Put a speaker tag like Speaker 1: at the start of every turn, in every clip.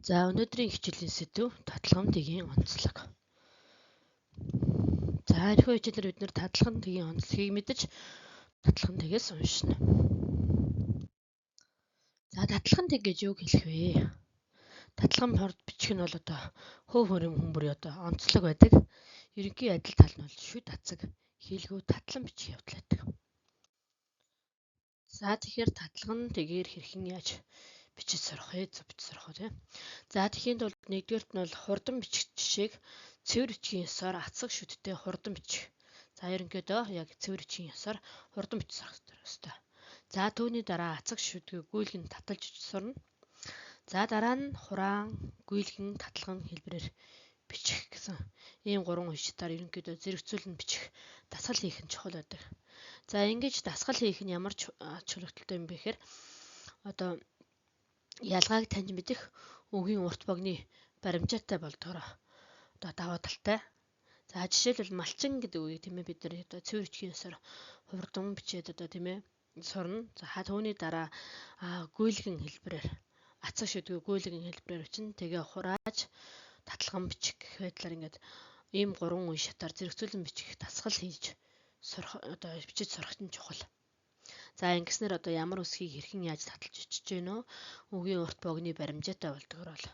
Speaker 1: За, өнөөдрийн хичээлийн сэдэв таталган тэгийн онцлог. За, энэхүү хичээлээр бид нэр таталган тэгийн онцлогийг мэдэж таталган тэгээс уншина. За, таталган тэг гэж юу хэлэх вэ? Таталган хурд бичих нь бол одоо хөв хөрөм хүмүүрийн одоо онцлог байдаг. Ерөнхий адил тал нь бол шүд ацаг хийлгүү татлан бичих явдал байдаг. За, тэгэхээр таталган тэгээр хэрхэн яаж бичиж сурах вэ? Зөв бичиж сурах уу тийм. За, тэгэхийн тулд нэгдүгээрт нь бол хурдан бичих жишээг цэвэр бичгийн ёсоор ацаг шүдтэй хурдан бичих. За, ерөнхийдөө яг цэвэр бичгийн ёсоор хурдан бичиж сурах ёстой. За, түүний дараа ацаг шүдгийг гүйлгэн таталж бичиж сурна. За, дараа нь хураан, гүйлгэн, таталган хэлбэрээр бичих гэсэн ийм гурван үе шатаар ерөнхийдөө зэрэгцүүлэн бичих дасгал хийх нь чухал байдаг. За, ингэж дасгал хийх нь ямар чөлөөтэй юм бэ гэхээр одоо ялгааг таньж мэдэх, үгийн урт богны баримжаатай болдгороо одоо даваа талтай. За, жишээлбэл малчин гэдэг үгийг тийм ээ бид нар одоо цэвэр бичгийн ёсоор хурдан бичээд одоо тийм ээ сурна. За, түүний дараа гүйлгэн хэлбэрээр ацаг шүдгүй гүйлгэн хэлбэрээр бичнэ. Тэгээ хурааж таталган бичих гэх байдлаар ингээд ийм гурван үе шатаар зэрэгцүүлэн бичих дасгал хийж сурах одоо бичиж сурах нь чухал. За, ингэснээр одоо ямар үсгийг хэрхэн яаж таталж бичиж гэнэ үү? Үгийн урт богны баримжаатай болдгоор бол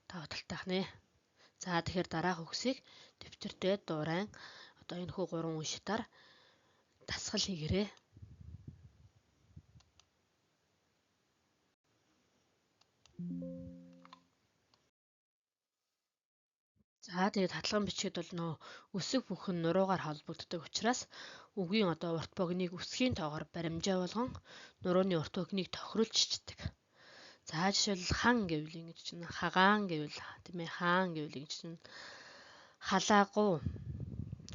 Speaker 1: даваа талтай хнэ. За, тэгэхээр дараах үгсийг дэвтэртээ дуурайн одоо энэ хүү гурван үе шатаар дасгал хийгээрэй. За, тэгээд таталган бичгээд бол нөө өсөг бүхэн нуруугаар холбогддог учраас үгийн одоо урт богиныг өсгийн тоогоор баримжаа болгон нурууны урт богиныг тохируулж чичдэг. За, жишээлбэл хан гэвэл ингэж чинь, хагаан гэвэл тийм ээ, хаан гэвэл ингэж чинь, халаагүй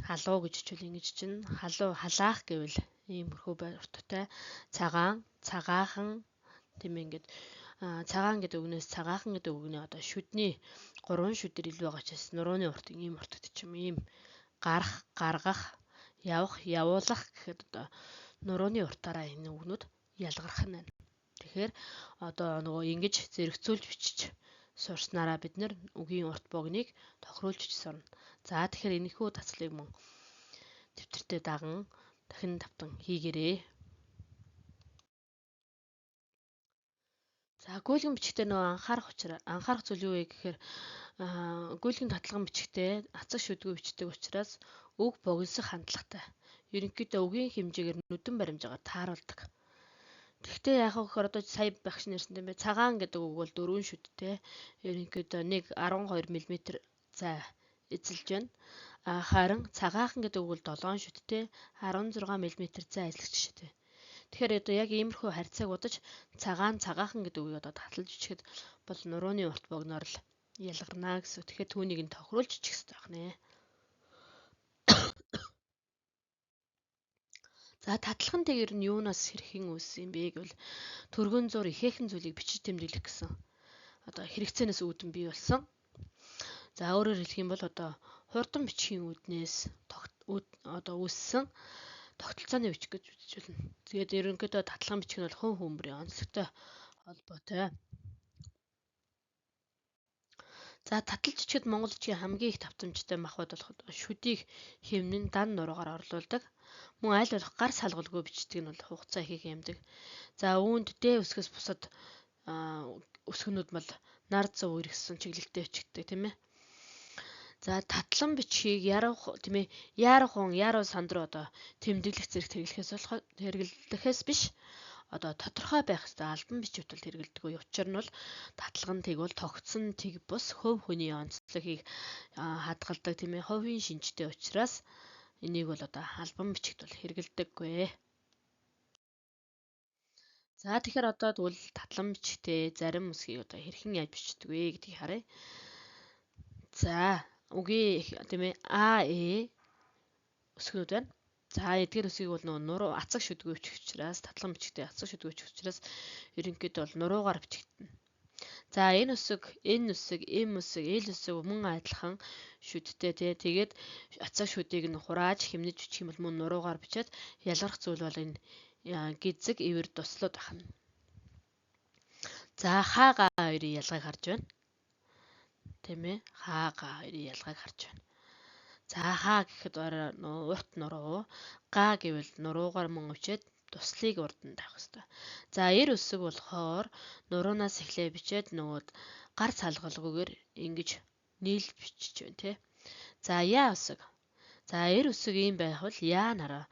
Speaker 1: халуу гэж хичвэл ингэж чинь, халуу халаах гэвэл иймэрхүү урттай, цагаан, цагаахан тийм ээ, ингээд цагаан гэдэг үгнээс цагаахан гэдэг үгний одоо шүдний гурван шүдэр илүү байгаа учраас нурууны урт ийм уртд ч юм ийм гарах, гаргах, явах, явуулах гэхэд одоо нурууны уртаараа энэ үгнүүд ялгарх нь байна. Тэгэхээр одоо нөгөө ингэж зэрэгцүүлж бичиж сурснараа бид нэр үгийн урт богиныг тохируулж бичиж сурна. За, тэгэхээр энэхүү дасгалыг мөн дэвтэртээ даган дахин давтан хийгээрэй. За, гүйлгэн бичгтээ нөгөө анхаарах учраас анхаарах зүйл юу вэ гэхээр гүйлгэн таталган бичгтээ ацаг шүдгүй бичдэг учраас үг богиносох хандлагатай. Ерөнхийдөө үгийн хэмжээгээр нүдэн баримжаагаар тааруулдаг. Тэгэхдээ яах вэ гэхээр одоо сая багш нэрсэн юм бэ? Цагаан гэдэг үг бол дөрвөн шүдтэй. Ерөнхийдөө 1.12 мм зай эзэлж байна. Харин цагаахан гэдэг үг бол 7 шүдтэй 16 мм зай эзлэх жишээтэй. Тэгэхээр одоо яг иймэрхүү харьцааг бодож цагаан, цагаахан гэдэг үгийг одоо таталж бичихэд бол нурууны урт богноор л ялгарна гэсэн. Тэгэхээр түүнийг нь тохируулж бичих хэрэгтэй байна. За, таталган тэг ер нь юунаас хэрхэн үүссэн юм бэ гэвэл түргэн зур ихээхэн зүйлийг бичиж тэмдэглэх гэсэн одоо хэрэгцээнээс үүдэн бий болсон. За, өөрөөр хэлэх юм бол одоо хурдан бичгийн үүднээс одоо үүссэн тогтолцооны бичиг гэж үзэж байна. Тэгээд ерөнхийдөө таталган бичих нь бол хүн хүмүүрийн онцлогтой холбоотой. За, таталж бичихэд монгол бичгийн хамгийн их давтамжтай махбод болох шүдийг хэмнэн дан нуруугаар орлуулдаг. Мөн аль болох гар салгалгүй бичдэг нь бол хугацаа их хэмдэг. За, үүнд Д үсгээс бусад өсгөнүүд бол нар зав үргэсэн чиглэлтэй бичигддэг тийм ээ. За, татлан бичгийг яруу тийм ээ, яархан яруу санд руу одоо тэмдэглэх зэрэг хэрэглэхээс болох хэрэглэхээс биш одоо тодорхой байх ёстой албан бичвэрт бол хэрэглэдэг. Учир нь бол таталган тэг бол тогтсон тэг бус хөв хүний онцлогийг хадгалдаг тийм ээ, хувийн шинжтэй учраас энийг бол одоо албан бичигт бол хэрэглэдэггүй. За, тэгэхээр одоо тэгвэл татлан бичгтээ зарим үсгийг одоо хэрхэн яаж бичдэг вэ гэдгийг харъя. За, үгийн тийм ээ А Э өсгөнүүд байна. За, эдгээр үсгийг бол нөгөө нуруу ацаг шүдгүй бичих учраас татлан бичгтээ ацаг шүдгүй бичих учраас ерөнхийдөө бол нуруугаар бичигдэнэ. За, энэ үсэг, энэ үсэг, эм үсэг, эл үсэг мөн адилхан шүдтэй тий. Тэгээд ацаг шүдийг нь хурааж хэмнэж бичих юм бол мөн нуруугаар бичээд ялгарх зүйл бол энэ гизэг ивэр туслууд байна. За, ха га хоёрын ялгааг харж байна. Тийм ээ. Хаа га хоёрын ялгааг харж байна. За хаа гэхэд урт нуруу, га гэвэл нуруугаар мөн өвчээд туслыг урд нь тавих хэрэгтэй. За эр үсэг болохоор нуруунаас эхлээ бичээд нөгөө гар салгалгүйгээр ингэж нийлж бичиж байна тий. За яа үсэг. За эр үсэг ийм байх бол яа нараа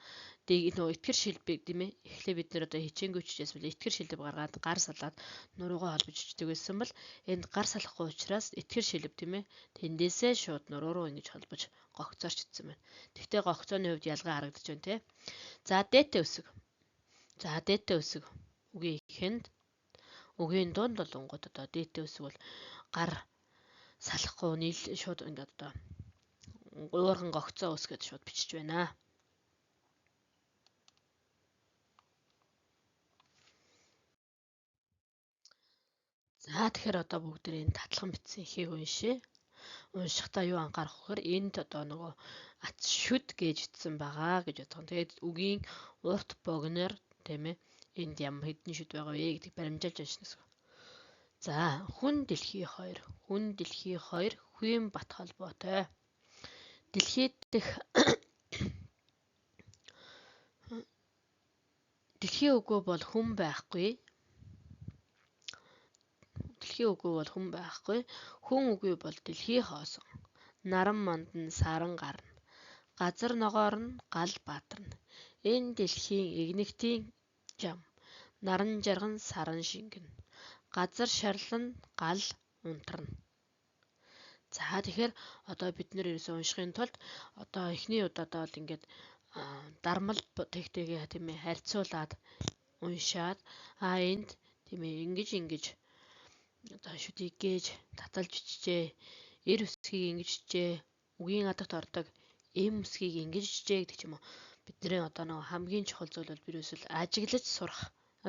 Speaker 1: нөгөө итгэр шилбийг тийм ээ эхлээ бид нэр одоо хичээнгүй чижээс бол итгэр шилб гаргаад гар салаад нуруугаа холбож ичдэг байсан бол энд гар салахгүй учраас итгэр шилб тийм ээ тэндээсээ шууд нуруу руу ингэж холбож гогцоорч ицсэн байна. Тэгтээ гогцооны хувьд ялгаа харагдаж байна тий. За дээтэй үсэг. За дээтэй үсэг үгийн ихэнд үгийн дунд болонгууд одоо дээтэй үсэг бол гар салахгүй нийл шууд ингээд одоо уурган гогцоо үсгээд шууд бичиж байна. За тэгэхээр одоо бүгд энэ татлан бичсэн ихийг уншъя. Уншихдаа юу анхаарах вэ гэхээр энд одоо нөгөө ац шүд гэж бичсэн байгаа гэж бодох. Тэгээд үгийн урт богиноор тийм ээ энд ямар хэдэн шүд байгаа вэ гэдгийг баримжаалж уншина гэсэн. За хүн дэлхий хоёр, хүн дэлхий хоёр Хүйн бат холбоотой. Дэлхийд дэх дэлхийн үгүй бол хүн байхгүй. Дэлхийн үгүй бол хүн байхгүй. Хүн үгүй бол дэлхий хоосон. Наран манд нь саран гарна. Газар ногоор нь гал баатарна. Энэ дэлхийн эгнэгтийн жам. Наран жарган саран шингэнэ. Газар шарлан гал унтарна. За тэгэхээр одоо бид нэр ерөөсөө уншихын тулд одоо эхний удаадаа бол ингээд дармал тэгтэйгээ тийм ээ харьцуулаад уншаад энд тийм ээ ингэж ингэж одоо шүдийг гээж таталж бичжээ. Эр үсгийг ингэж бичжээ. Үгийн адагт ордог эм үсгийг ингэж бичжээ гэдэг ч юм уу. Бидний одоо нэг хамгийн чухал зүйл бол ерөөсөл ажиглаж сурах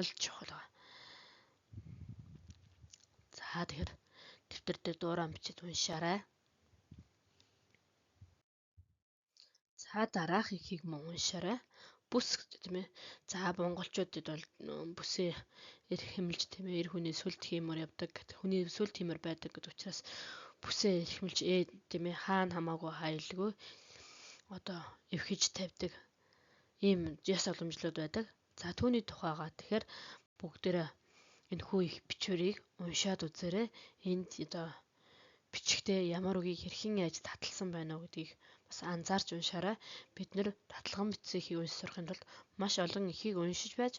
Speaker 1: л чухал байна. За тэгэхээр дэвтэр дээр дуурайн бичиж уншаарай. За дараах ихийг мөн уншаарай. Бүс тийм ээ. За монголчуудад бол бүсээ эрх хэмлж тийм ээ эр хүний сүлд хиймөр явдаг гэдэг. Хүний сүлд хиймөр байдаг гэдэг учраас бүсээ эрх хэмлж тийм ээ хаана хамаагүй хайлгүй одоо эвхэж тавьдаг ийм яс уламжлууд байдаг. За түүний тухайгаа тэгэхээр бүгдээрээ энэхүү их бичвэрийг уншаад үзээрэй. Энд одоо бичгтээ ямар үгийг хэрхэн яаж таталсан байна уу гэдгийг бас анзаарч уншаарай. Бид нэр таталган бичсэн ихийг уншиж сурахын тулд маш олон ихийг уншиж байж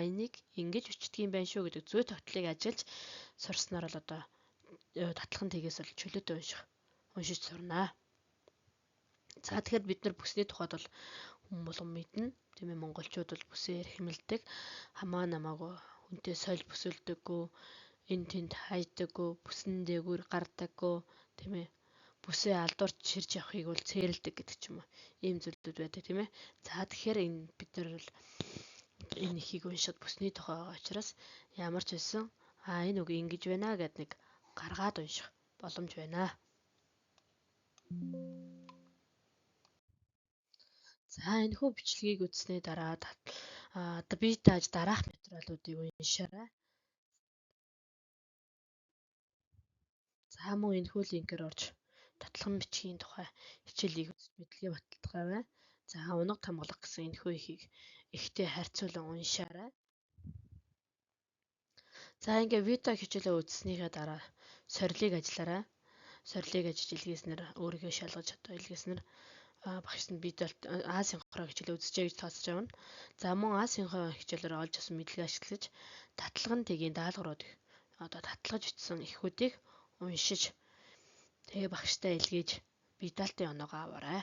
Speaker 1: энийг ингэж бичдэг юм байна шүү гэдэг зүй тогтлыг ажиллаж сурснаар л одоо таталган тэгээс бол чөлөөтэй уншиж сурнаа. За тэгэхээр бид нар бүсний тухайд бол хүн болгон мэднэ. Тийм ээ монголчууд бол бүсээ эрхэмлдэг. Хамаа намаагүй хүнтэй соль бүсэлдэггүй, энэ тэнд хайдаггүй, бүсэн дээгүүр гардаггүй, тийм ээ. Бүсээ алдуурч ширж явахыг бол цээрэлдэг гэдэг ч юм уу. Ийм зүйлүүд байдаг тийм ээ. За тэгэхээр энэ бид нар бол энэ ихийг уншаад бүсний тухай байгаа учраас ямар ч байсан энэ үг ингэж байна гэд нэг гаргаад унших боломж байна. За энэхүү бичлэгийг үзсний дараа би тааж дараах материалуудыг уншаарай. За мөн энэхүү линкээр орж таталган бичгийн тухай хичээлийг үзэж мэдлэгээ баталгаа байна. За унаг тамгалах гэсэн энэхүү ихийг ихтэй харьцуулан уншаарай. За ингээ видео хичээлээ үзснийхээ дараа сорилыг ажиллаарай. Сорилыг ажиллаж илгээснээр өөрийгөө шалгаж одоо илгээснээр багш нь бид А синхрон хичээлээ үзчихье гэж тооцож явна. За мөн А синхрон хичээлээр олж авсан мэдлэгээ ашиглаж таталган тэгийн даалгаврууд одоо таталгаж бичсэн эхүүдийг уншиж тэгээ багштай илгээж бие даалтын оноогоо аваарай.